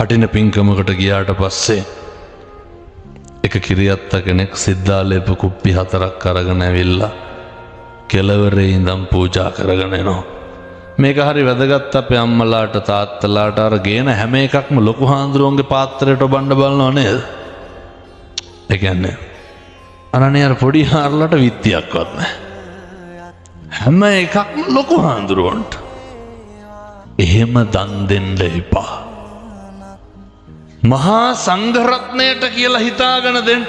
කටින පින්කමකට ගියාට පස්සේ එක කිරියත්ත කෙනෙක් සිද්ධාලේප කුප්පි 4ක් අරගෙන ඇවිල්ලා කෙළවරේ ඉඳන් පූජා කරගෙන එනවා. මේක හරි වැදගත් අපේ අම්මලාට තාත්තලාට. අර ගේන හැම එකක්ම ලොකු හාමුදුරුවන්ගේ පාත්‍රයට ඔබන්න බලනව නේද? ඒ කියන්නේ අරනේ අර පොඩි හාරලට විත්තියක්වත් නැහැ. හැම එකක්ම ලොකු හාමුදුරුවන්ට. එහෙම දන් දෙන්න එපා. මහා සංඝරත්නයට කියලා හිතාගෙන දෙන්න.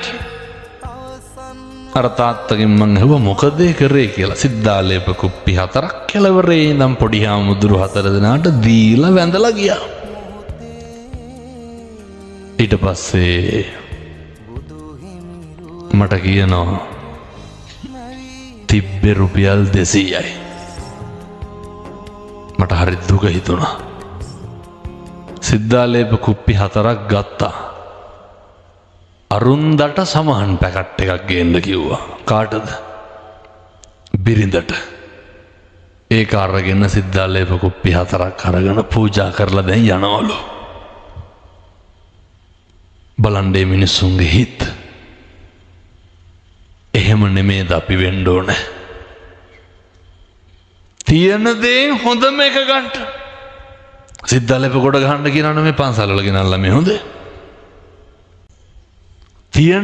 අර තාත්තගෙන් මං ඇහුවා මොකද ඒ කරේ කියලා. සිද්ධාලේප කුප්පි 4ක් කෙළවරේ ඉඳන් පොඩි හාමුදුරු 4 දෙනාට දීලා වැඳලා ගියා. ඊට පස්සේ මට කියනවා තිබ්බේ රුපියල් 200යි. මට හරි දුක හිතුණා. සිද්ධාලේප කුප්පි 4ක් ගත්තා. අරුන්දට සමහන් පැකට් එකක් ගේන්න කිව්වා. කාටද? බිරිඳට. ඒක අරගෙන සිද්ධාලේප කුප්පි 4ක් අරගෙන පූජා කරලා දැන් යනවලු. බලන්න මේ මිනිස්සුන්ගේ හිත. එහෙම නෙමේද අපි වෙන්න ඕනේ. තියෙන දේ හොඳම එක ගන්න. සිද්ධාලේප ගොඩ ගහන්න කියනවා මේ පන්සල් වල ගෙනල්ලා මේ හොඳේ. තියෙන